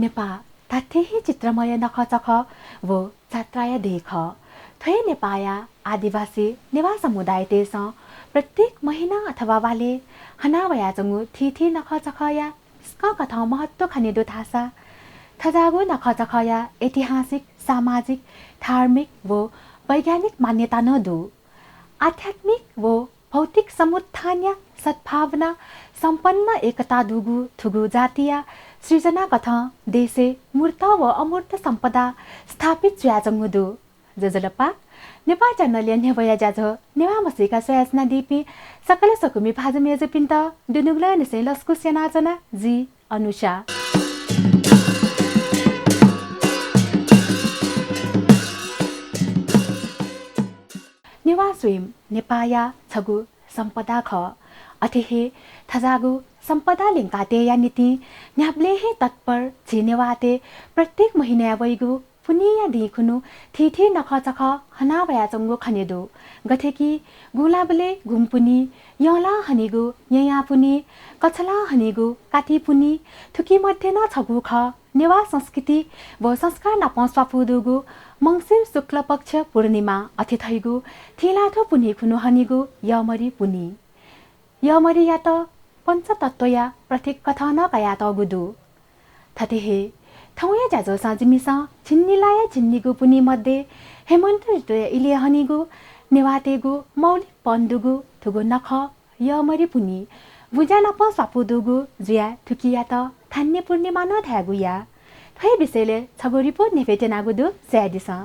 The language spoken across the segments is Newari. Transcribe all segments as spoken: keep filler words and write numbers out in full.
नेपाः धात्थें हे चित्रमय नखःचखः व जात्राया दें खः। थ्व हे नेपाःया आदिवासी नेवाः समुदायतय्सं प्रत्येक महिना अथवा वालय् हना वयाच्वंगु थीथी नखःचखःया सकसिनं महत्व खनेदु धाःसा थज्याःगु नखःचखःया ऐतिहासिक, सामाजिक, धार्मिक व वैज्ञानिक मान्यता नं दु। आध्यात्मिक व भौतिक समुत्थानया सद्भावना सम्पन्न एकता दुगु थुगु जातिया सृजनाकथं देशय् मूर्त व अमूर्त सम्पदा स्थापित जुयाच्वंगु दु। ज्वजलपा, नेपाः च्यानलया न्ह्यब्वया ज्याझ्वः नेवाः म्हसीका स्वयाच्वनादीपिं सकल स्वकुमि भाजु मय्जुपिन्त दुनुगलंनिसें लसकुस यानाच्वना, जि अनुषा। नेवाः स्वयं नेपाःया छगू सम्पदा खः। अथे हे थज्याःगु सम्पदा ल्यंकातयेया निंतिं न्ह्याबलें हे तत्पर झी नेवाःतय् प्रत्येक महिनाय् वइगु पुन्हिया दिं खुन्हु थीथी नखःचखः हना वयाच्वंगु खनेदु। गथे कि गुँलाबलय् गुँपुन्हि, यंलाः हनेगु यँयाः पुन्हि, कछलाः हनेगु काति पुन्हि, थुकी मध्ये नं छगू खः नेवाः संस्कृति व संस्कार नाप स्वापू दुगु मंसिर शुक्ल पक्ष पूर्णिमा अथे धइगु थिंलाथ्व पुन्हि खुन्हु हनेगु यःमरि पुन्हि। यःमरियात पञ्चतत्वया प्रतीक कथं नं कयातःगु दु। थथे हे थौंया ज्याझ्वलय् जिमिसं झिंनिलाया झिंनिगू पुन्हि मध्ये हेमन्त ऋतुया इलय् हनीगु नेवाःतय्गु मौलिक पन दुगु थुगु नखः यःमरि पुन्हि बुँज्या नाप स्वापू दुगु जुयाः थुकियात धान्य पूर्णिमा नं धायेगु याः। थ्व हे विषयलय् छगू रिपोर्ट न्ह्यब्वये त्यनागु दु, स्वयादिसँ।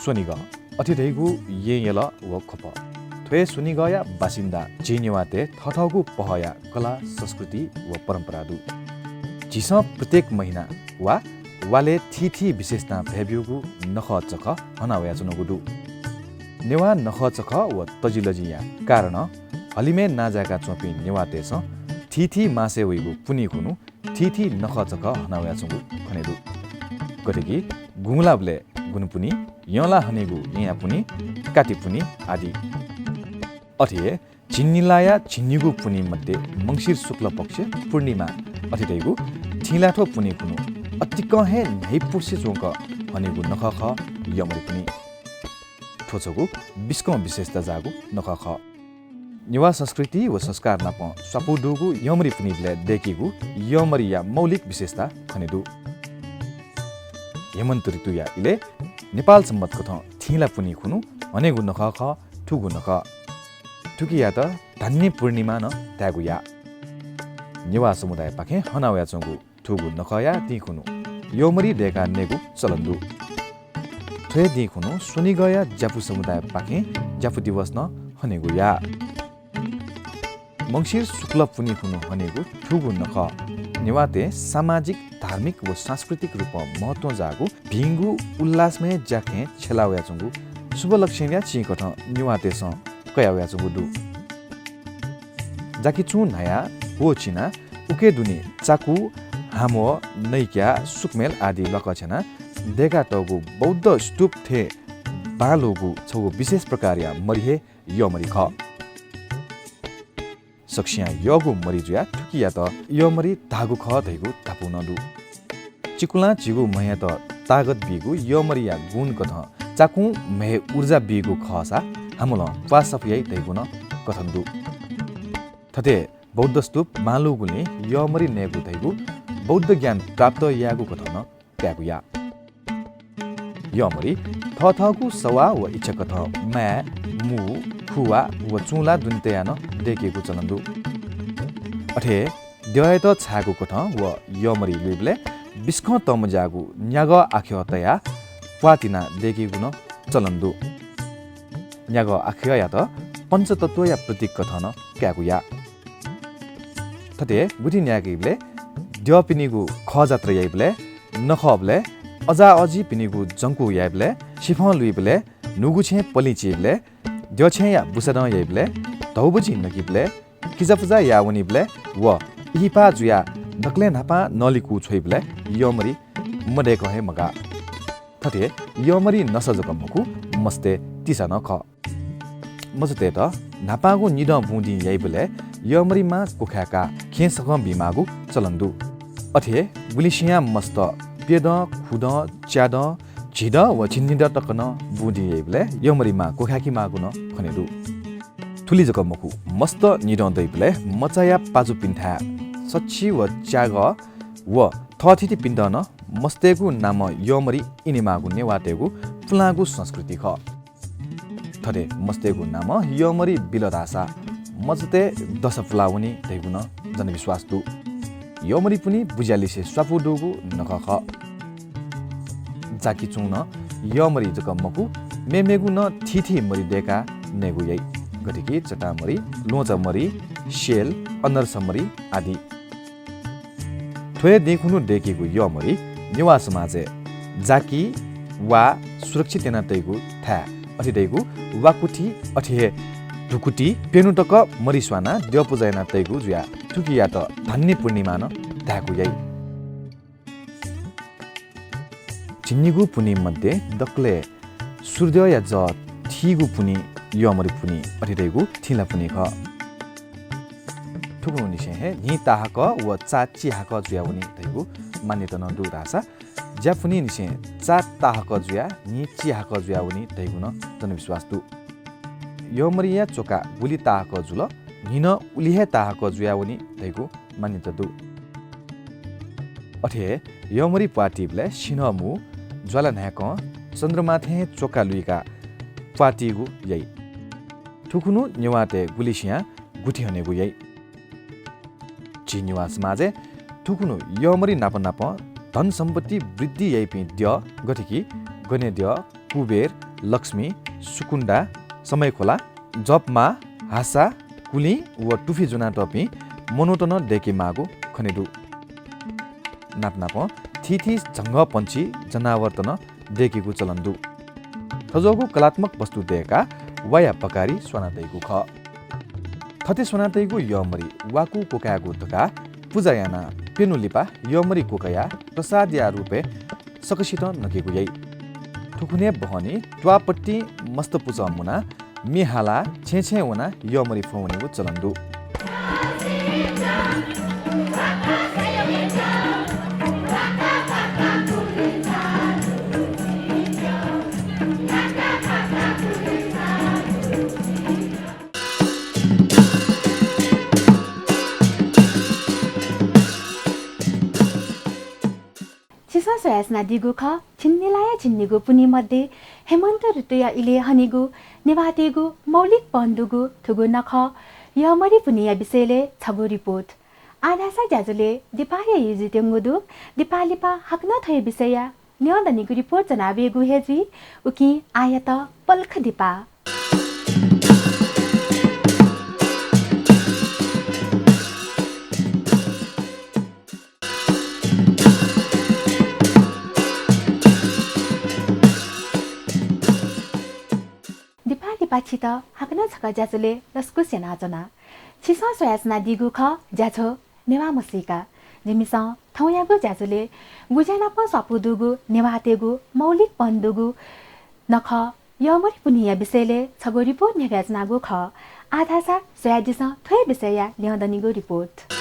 स्वनिगः अथे धइगु येँयल व ख्वप। थ्व हे स्वनिगःया बासिन्दा झी नेवाःतय् थथःगु पहःया कला, संस्कृति व परम्परा दु। झीसं प्रत्येक महिना वा वालय् थीथी विशेषतां भय्ब्यूगु नखःचखः हना वयाच्वनागु दु। नेवाः नखःचखः व तजिलजिया कारणं हलिमय् नांजाय्का च्वंपिं नेवाःतय्सं थीथी मासय् वइगु पुन्हि खुन्हु थीथी नखःचखः हना वयाच्वंगु खनेदु। गथे कि गुँलाबलय् गुँपुन्हि, यंलाः हनेगु यँयाः पुन्हि, काति पुन्हि आदि। अथे हे झिंनिलाया झिंनिगू पुन्हि मध्ये मंसिर शुक्ल पक्ष पूर्णिमा अथे धइगु थिंलाथ्व पुन्हि खुन्हु अतिकं हे न्ह्याइपुसे च्वंक हनेगु नखः खः यःमरि पुन्हि। थ्व छगू बिस्कं विशेषता जाःगु नखः खः। नेवाः संस्कृति व संस्कार नाप स्वापू दुगु यःमरि पुन्हिबलय् दय्कीगु यःमरिया मौलिक विशेषता खनेदु। हेमन्त ऋतुया इलय् नेपाल संवत् कथं थिंला पुन्हि खुन्हु हनेगु नखः खः थुगु नखः। थुकियात धान्य पूर्णिमा नं धायेगु याः। नेवाः समुदायपाखें हना वयाच्वंगु थुगु नखःया दिं खुन्हु यःमरि दय्का नयेगु चलन दु। थ्व हे दिं खुन्हु स्वनिगःया ज्यापु समुदायपाखें ज्यापु दिवस नं हनेगु याः। मंसिर शुक्ल पुन्हि खुन्हु हनेगु थुगु नखः नेवाःतय् सामाजिक, धार्मिक व सांस्कृतिक रूपं महत्वं जाःगु भिंगु उल्लासमय ज्याखँय् छ्यला वयाच्वंगु शुभ लक्षणया चिं कथं नेवाःतय्सं कया वयाच्वंगु दु। जाकिचुं न्हायाः क्वःछिनाः उके दुने चाकु, हाम्वः, नैक्या, सुकमेल आदि ल्वाकछ्यानाः दय्कातःगु बौद्ध स्तूप थें बांलाःगु छगू विशेष प्रकारया मरि हे यःमरि खः। सकसियां यःगु मरि जुयाः थुकियात यःमरि धाःगु खः धइगु धापू नं दु। चिकुलां झीगु म्हयात तागत बीगु यःमरिया गुण कथं चाकुं म्हय् ऊर्जा बीगु खःसा हामलं प्वाः सफू याइ धइगु नं कथन दु। थथे बौद्ध स्तूप बांलाःगुलिं यःमरि नयेगु धइगु बौद्ध ज्ञान प्राप्त यायेगु कथं नं कायेगु याः। यःमरि थःथःगु सवाः व इच्छा कथं माय्, मू, खुवा व चुंला दुने तयाः नं दय्‌केगु चलन दु। अथे हे द्यःयात छायेगु कथं व यःमरि लुइबलय् बिस्कं तःमज्याःगु न्यागः आखय् तयाः प्वाः तिनाः दय्‌केगु नं चलन दु। न्यागः आखय्‌यात पञ्चतत्वया प्रतीक कथं नं कायेगु याः। थथे गुथि न्यायेकेबलय् द्यःपिनिगु खः जात्रा याइबलय्, नखःबलय्, अजा अजिपिनिगु जंकु याइबलय्, सिफं लुइबलय्, न्हूगु छेँ पलिं चीबलय्, द्यःछेँया बुसादँ याइबलय्, धौबजि नकीबलय्, किजापुजा याः वनीबलय् व इहिपाः जुयाः दकलय् न्हापां नलिकू छ्वइबलय् यःमरि मदय्‌कं हे मगाः। थथे यःमरि नसा जक मखु, मस्तय् तिसा नं खः। मजूतय्‌त न्हापांगु निदँ बुँदिं याइबलय् यःमरि मां क्वखाय्‌काः खेँ सकं बीमाःगु चलन दु। अथे हे गुलिसिंया मस्त प्यदँ, खुदँ, च्यादँ, झिदँ व झिंनिदँ तक नं बुँदिं याइबलय् यःमरि मां क्वखाय्‌केमाःगु नं खने दु। थुलि जक मखु, मस्त निदँ दइबलय् मचाया पाजुपिन्थाय् सछि व च्यागः व थःथितिपिन्त नं मस्तय्‌गु नामं यःमरि इनेमाःगु नेवाःतय्‌गु पुलांगु संस्कृति खः। थथे मस्तय्‌गु नामं यःमरि बिल धाःसा मजूतय् दसा पुलावनी धइगु नं जनविश्वास दु। यःमरि पुन्हि बुज्यालिसे स्वापू दुगु नखः खः। जाकि चुं नं यःमरि जक मखु, मेमेगु नं थीथी मरि दय्‌काः नयेगु याइ। गथे कि चटांमरि, ल्वहंचामरि, स्यल, अनर्सामरि आदि। थ्व हे दिं खुन्हु दय्‌केगु यःमरि नेवाः समाजय् जाकि वा सुरक्षित याना तइगु थाय्, अथे धइगु वाकुथि, अथे हे धुकुति, प्यन्हु तक मरि स्वानाः द्यःपुजा याना तइगु जुयाः थुकियात धान्‍नि पूर्णिमा नं धायेगु याइ। झिंनिगू पुन्हि मध्ये दकलय् सूर्यद्यःया जः थीगु पुन्हि यःमरि पुन्हि, अथे धइगु थिंला पुन्हि खः। थुकुन्हुनिसें हे न्हि ताहाकः व चा चिहाकः जुयावनी धइगु मान्यता नं दु धाःसा ज्या पुन्हिनिसें चा ताहाकः जुयाः न्हि चिहाकः जुयावनी धइगु नं जनविश्वास दु। यःमरिया च्वका गुलि ताहाकः जुल, न्हि नं उलि हे ताहाकः जुयावनी धइगु मान्यता दु। अथे हे यःमरि प्वाः तीबलय् सिन्हः मू, ज्वाला न्हाय्‌कं चन्द्रमा थें च्वका लुइकाः प्वाः तीगु याइ। थुकुन्हु नेवाःतय् गुलिसियां गुथि हनेगु याइ। झी नेवाः समाजय् थुकुन्हु यःमरि नाप नापं धन सम्पत्ति वृद्धि याइपिं द्यः, गथे कि गनेद्यः, कुबेर, लक्ष्मी, सुकुन्दा, समय्‌खोला, जपमाः, हासा, कुलिं व तुफि ज्वनातःपिं मनूत नं दय्‌केमाःगु खने दु। नाप नापं थीथी झंगःपंक्षी, जनावरत नं दय्‌केगु चलन दु। थज्वःगु कलात्मक वस्तु दय्‌काः वाया पकारी स्वानातइगु खः। थथे स्वानातइगु यःमरि वाकु क्वकायेगु धकाः पुजा यानाः प्यन्हु लिपा यःमरि क्वकयाः प्रसादया रूपय् सकसितं नकेगु याइ। थुकुन्हु हे बहनी त्वाःपट्टिं मस्त पुचः मुनाः म्ये हालाः छेँय् छेँय् वनाः यःमरि फ्वं वनेगु चलन दु। छिसं स्वयाच्वनादीगु खः, झिंनिलाया झिंनिगू पुन्हि मध्ये हेमन्त ऋतुया इलय् हनीगु नेवाःतय्‌गु मौलिक पहन दुगु थुगु नखः यःमरि पुन्हिया विषयलय् छगू रिपोर्ट। आः धाःसा ज्याझ्वलय् दिपाया युजित्यंगु दु। दिपा लिपा हाकनं थ्व हे विषयया ल्यं दनिगु रिपोर्ट ज्वना वयेगु हे जुइ। उकिं आःयात पलख दिपा। दिपा लिपा छित हाकनं छकः ज्याझ्वलय् लसकुस यानाच्वना। छिसं स्वयाच्वनादीगु खः ज्याझ्वः नेवाः म्हसीका। जिमिसं थौंयागु ज्याझ्वलय् गुँज्या नाप स्वापू दुगु नेवाःतय्‌गु मौलिक पहन दुगु नखः यःमरि पुन्हिया विषयलय् छगू रिपोर्ट न्ह्यब्वयाच्वनागु खः। आः धाःसा स्वयादिसँ थ्व हे विषयया ल्यं दनिगु रिपोर्ट।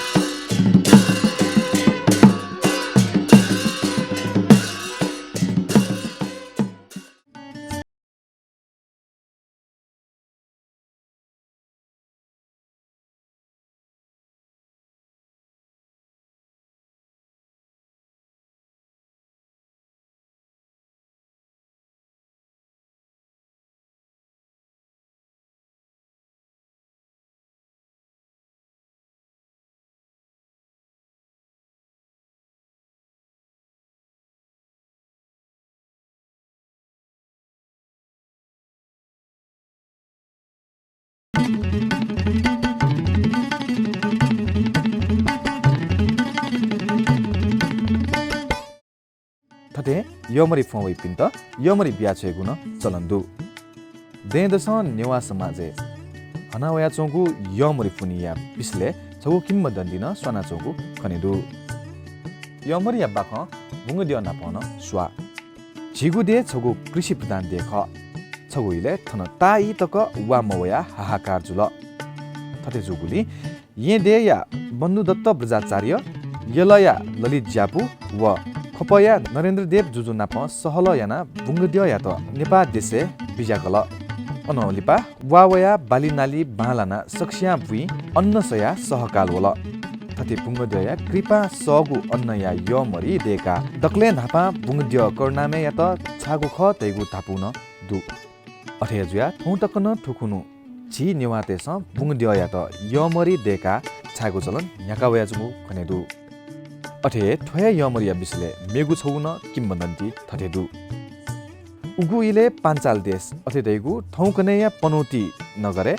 यःमरि फ्वं वइपिन्त यःमरि बियाछ्वयेगु नं चलन दु। दँय्‌दसं नेवाः समाजय् हना वयाच्वंगु यःमरि पुन्हिया बिचलय् छगू किंवदन्ती नं स्वानाच्वंगु खने दु। यःमरिया बाखं बुंगद्यः नापं नं स्वाः। झीगु देय् छगू कृषि प्रधान देय् खः। छगू इलय् थन ताःई तक वा मवयाः हाहाकार जुल। थथे जूगुलिं येँ देय्‌या बन्धुदत्त बज्राचार्य, यलया ललित ज्यापु व ख्वपया नरेन्द्र देव जुजु नाप सहलह यानाः बुंगद्यःयात नेपाः देशय् बिज्याकल। अनं लिपा वा वयाः बाली नाली बांलानाः सकसियां बुँइ अन्न सयाः सहकाल वल। थथे बुंगद्यःया कृपां सःगु अन्नया यःमरि दय्‌काः दकलय् न्हापां बुंगद्यः करुणामययात छाःगु खः धइगु धापू नं दु। अथे हे जुयाः थौं तक नं थुखुन्हु झी नेवाःतय्‌सं बुंगद्यःयात यःमरि दय्‌काः छाःगु चलन न्ह्याका वयाच्वंगु खने दु। अथे हे थ्व हे यःमरिया बिचलय् मेगु छगू नं किंवदन्ती थथे दु। उगु इलय् पाञ्चाल देश अथे धइगु थौंकन्हय्‌या पनौती नगरय्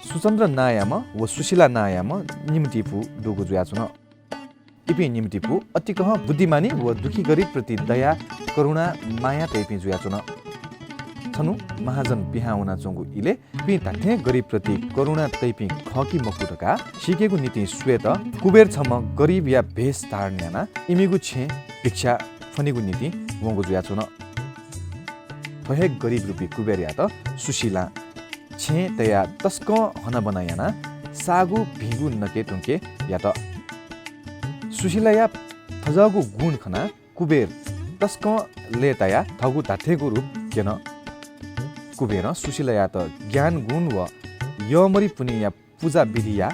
सुचन्द्र नांयाम्ह व सुशीला नांयाम्ह निम्हतिपू दुगु जुयाच्वन। इपिं निम्हतिपू अतिकं बुद्धिमानी व दुःखी गरिबप्रति दया, करुणा, माया तइपिं जुयाच्वन। छन्हु महाजन पिहां वनाच्वंगु इलय् इपिं धात्थें गरिबप्रति करुणा तइपिं खः कि मखु धकाः सीकेगु निंतिं स्वयेत कुबेर छम्ह गरिबया भेष धारण यानाः इमिगु छेँय् भिक्षा फ्वनेगु निंतिं वंगु जुयाच्वन। थ्व हे गरिब रूपी कुबेरयात सुशीलां छेँय् तयाः तसकं हनाबना यानाः साःगु भिंगु नके त्वंके यात। सुशीलाया थज्याःगु गुण खनाः कुबेर तसकं लय्‌तायाः थःगु धात्थेंगु रूप क्यन। कुबेरं सुशीलायात ज्ञान गुण व यःमरि पुन्हिया पुजा विधिया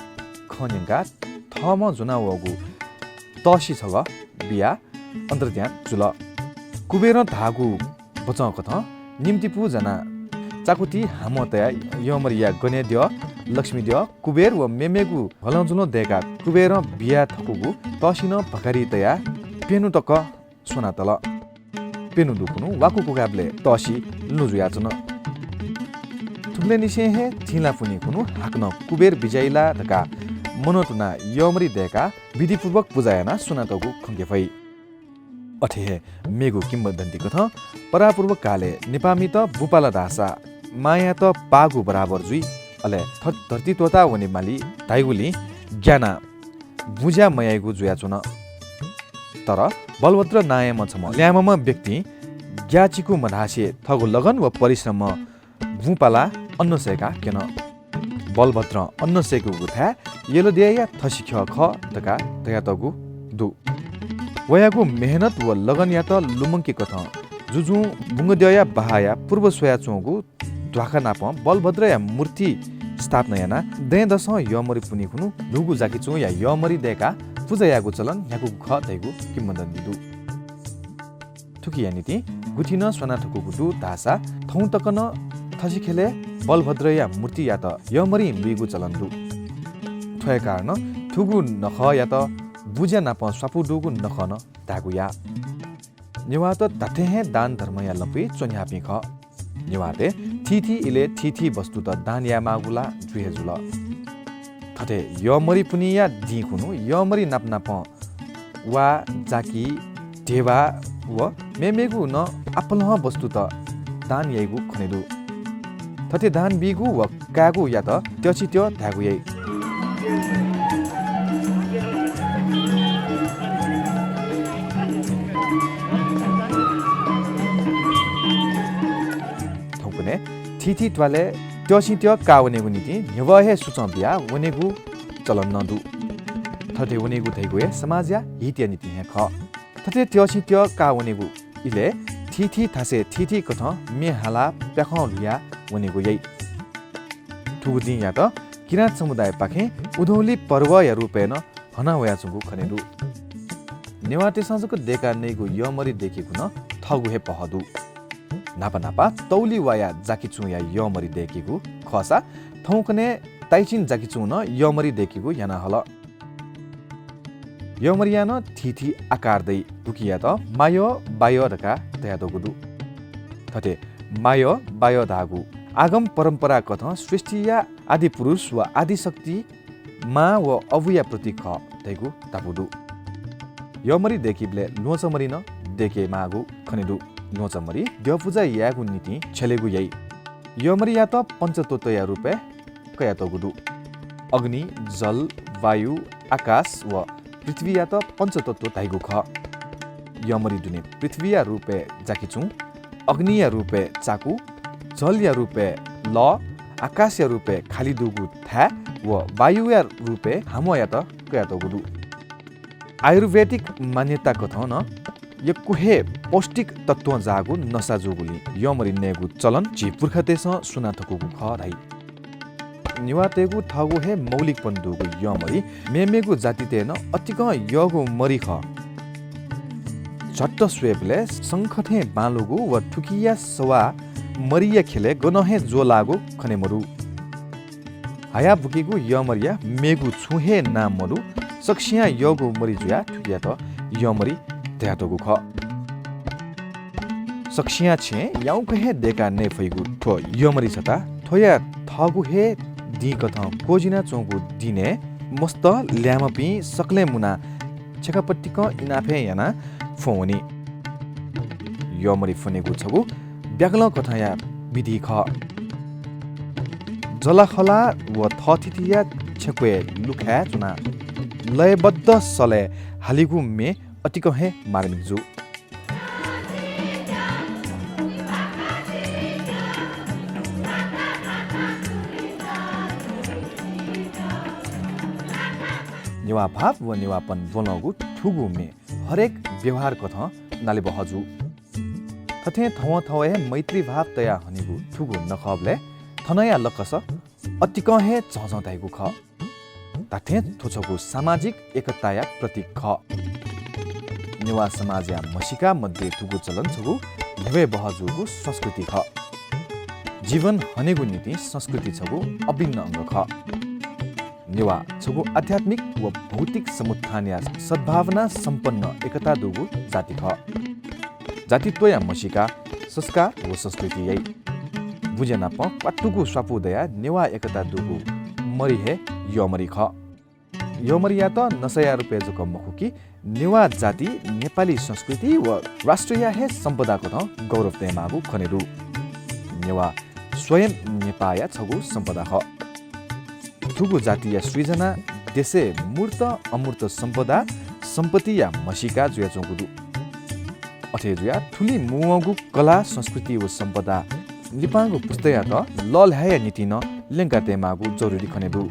खँ न्यंकाः थःम्हं ज्वनावःगु तःसि छगः बियाः अन्तर्ध्यान जुल। कुबेरं धाःगु बचं कथं निम्हतिपू जानाः चाकुति हामः तयाः यःमरिया गनेद्यः, लक्ष्मीद्यः, कुबेर व मेमेगु हलंजुलं दय्‌काः कुबेरं बिया थकूगु तःसि नं भकारी तयाः प्यन्हु तक स्वनातल। प्यन्हु दुखुन्हु वाकु कुकाःबलय् तःसि लुँ जुयाच्वन। थुबलय्‌निसें हे थिंलाः पुन्हि खुन्हु हाकनं कुबेर बिज्याइ ला धकाः मनंतुनाः यःमरि दय्‌काः विधिपूर्वक पुजा यानाः स्वनातःगु खंके फइ। अथे हे मेगु किंवदन्ती कथं परापूर्वकालय् नेपाःमित बुँपाला धाःसा मांयात पाःगु बराबर जुइ, अले थःत धर्ती त्वःताः वनेमाली धाइगुलिं ग्यानाः बुँज्या मयाइगु जुयाच्वन। तर बलभद्र नांयाम्ह छम्ह ल्याय्म्हम्ह व्यक्तिं ग्याःचिकु मधासे थःगु लगन व परिश्रमं बुँपालाः अन्न सय्‌काः क्यन। बलभद्रं अन्न सय्‌कूगु थाय् यलदेय्‌या थसिख्यः खः धकाः धयातःगु दु। वयागु मेहनत व लगनयात लुमंके कथं जुजुं बुंगद्यःया बहाःया पूर्व स्वयाच्वंगु ध्वाखा नाप बलभद्रया मूर्ति स्थापना यानाः दँय्‌दसं यःमरि पुन्हि खुन्हु न्हूगु जाकिचुंया यःमरि दय्‌काः पुजा यायेगु चलन न्ह्याकूगु खः धइगु किंवदन्ती दु। थुकिया निंतिं गुथिं नं स्वाना थकूगु दु धाःसा थौं तक नं थसिख्यलय् बलभद्रया मूर्तियात यःमरिं लुइगु चलन दु। थ्व हे कारणं थुगु नखःयात बुँज्या नाप स्वापू दुगु नखः नं धायेगु याः। नेवाःत धात्थें हे दान धर्मया लँपुइ च्वन्ह्याःपिं खः। नेवाःतय् थीथी इलय् थीथी वस्तुत दान यायेमाःगु ला जु हे जुल। थथे यःमरि पुन्हिया दिं खुन्हु यःमरि नापनापं वा, जाकि, ध्यबा व मेमेगु नं आपालं वस्तुत दान याइगु खने दु। थथे दान बीगु व कायेगुयात त्यःसिं त्यः धायेगु याइ। थौंकन्हय् थीथी त्वालय् त्यःसिं त्यः काः वनेगु निंतिं न्ह्यवः हे सुचं बियाः वनेगु चलन नं दु। थथे वनेगु धइगु हे समाजया हितया निंतिं हे खः। थथे त्यःसिं त्यः काः वनेगु इलय् थीथी थासय् थीथी कथं म्ये हालाः प्याखं ल्हुयाः वनेगु याइ। थुगु दिंयात किराँत समुदायपाखें उधौली पर्वया रूपय् नं हना वयाच्वंगु खने दु। नेवाःतय्‌सं जक दय्‌का नइगु यःमरि दय्‌केगु नं थःगु हे पहः दु। न्हापा न्हापा तौलि वाया जाकिचुंया यःमरि दय्‌केगु खःसा थौंकन्हय् ताइचिन जाकिचुं नं यःमरि दय्‌केगु याना हल। यःमरिया नं थीथी आकार दइ। थुकियात मायः, बायः धकाः धयातःगु दु। थथे मायः, बायः धाःगु आगम परम्परा कथं सृष्टिया आदिपुरुष व आदिशक्ति मां व अबुया प्रतीक खः धइगु धापू दु। यःमरि दय्‌कीबलय् ल्वहंचंमरि नं दय्‌के माःगु खने दु। ल्वहंचा मरि द्यःपुजा यायेगु निंतिं छ्यलेगु याइ। यःमरियात पञ्चतत्वया रूपय् कयातःगु दु। अग्नि, जल, वायु, आकाश व पृथ्वीयात पञ्चतत्व धाइगु खः। यःमरि दुने पृथ्वीया रूपय् जाकिचुं, अग्निया रूपय् चाकु, जलया रूपय् लः, आकाशया रूपय् खालि दुगु थाय् व वायुया रूपय् हाम्वःयात कयातःगु दु। आयुर्वेदिक मान्यता कथं नं यक्व हे पौष्टिक तत्वं जाःगु नसा जूगुलिं यःमरि नयेगु चलन झी पुर्खातय्सं सुना थकूगु खः धाइ। नेवाःतय्गु थःगु हे मौलिकपन दुगु यःमरि मेमेगु जातितय् नं अतिकं यःगु मरि खः। झट्ट स्वयेबलय् शंख थें बांलाःगु व थुकिया सवाः मरिया ख्यलय् गनं हे ज्वःलाःगु खने मदु। हया बुकीगु यःमरिया मेगु छुं हे नां मदु, सकसियां यःगु मरि जुयाः थुकियात यःमरि धयातःगु खः। सकसियां छेँ याउँक हे दय्का नये फइगु थ्व यःमरि छता थ्वया थःगु हे दिं कथं क्वजिनाच्वंगु दिनय् मस्त ल्याय्म्हपिं सकलें मुनाः छेँखापतिकं इनाप हे यानाः फ्वं वनी। यःमरि फ्वनेगु छगू ब्यागलं कथंया विधि खः। जलाखला व थःथितिया छेँक्वय् लुखाय् च्वनाः लयबद्ध सलय् हालीगु म्ये अतिकं हे मार्मिक जू। नेवाः भाव व नेवाःपन ब्वलंगु थुगु म्ये हरेक व्यवहार कथं नालेबहः जू। थथे थवंथवय् हे मैत्री भाव तयाः हनीगु थुगु नखःबलय् थनया लकस अतिकं हे झःझः धाइगु खः। धात्थें थ्व छगू सामाजिक एकताया प्रतीक खः। नेवाः समाजया म्हसीका मध्ये थुगु चलन छगू न्ह्यब्वये बहः जूगु संस्कृति खः। जीवन हनेगु निंतिं संस्कृति छगू अभिन्न अंग खः। नेवाः छगू आध्यात्मिक व भौतिक समुत्थानया सद्भावना सम्पन्न एकता दुगु जाति खः। जातित्वया म्हसीका संस्कार व संस्कृति याइ। बुँज्या नाप क्वातुगु स्वापू दयाः नेवाः एकता दुगु मरि हे यःमरि खः। यःमरियात नसाया रूपय् जक मखु कि नेवाः जाति, नेपाली संस्कृति व राष्ट्रया हे सम्पदा कथं गौरव तयेमाःगु खने दु। नेवाः स्वयं नेपाःया छगू सम्पदा खः। थुगु जातिया सृजना देशय् मूर्त अमूर्त सम्पदा सम्पत्तिया म्हसीका जुयाच्वंगु दु। अथे जुयाः थुलि मुंवंगु कला, संस्कृति व सम्पदा लिपांगु पुस्तायात लःल्हायेया निंतिं नं ल्यंका तयेमाःगु जरुरी खने दु।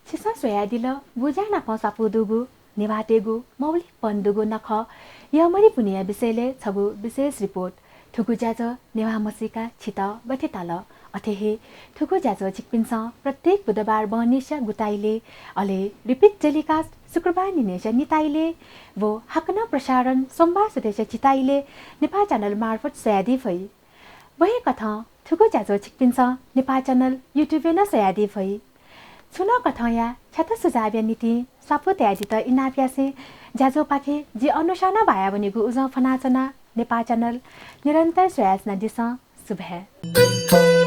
छिसं स्वयादिल बुँज्या नाप स्वापू दुगु नेवाःतय्गु मौलिकपन दुगु नखः यःमरि पुन्हिया विषयलय् छगू विशेष रिपोर्ट। थुगु ज्याझ्वः नेवाः म्हसीका छित गथे ताल? अथे हे थुगु ज्याझ्वः छिकपिन्सं प्रत्येक बुधबार बहनिसिया गुताइले, अले repeat telecast शुक्रबार निन्हिसिया निताइले व हाकनं प्रसारण सोमबार सुथसिया झिताइले नेपाः च्यानल मार्फत स्वयादी फइ। व हे कथं थुगु ज्याझ्वः छिकपिन्सं नेपाः च्यानल YouTube-य् नं स्वयादी फइ। छुं नं कथंया छ्यात सुझावया निंतिं स्वापू तयादीत इनाप यासें ज्याझ्वःपाखें जि अनुषां नं बायावनेगु उजं फ्वनाच्वना। नेपाः च्यानल निरन्तर स्वयाच्वनादिसँ। सुभाय्।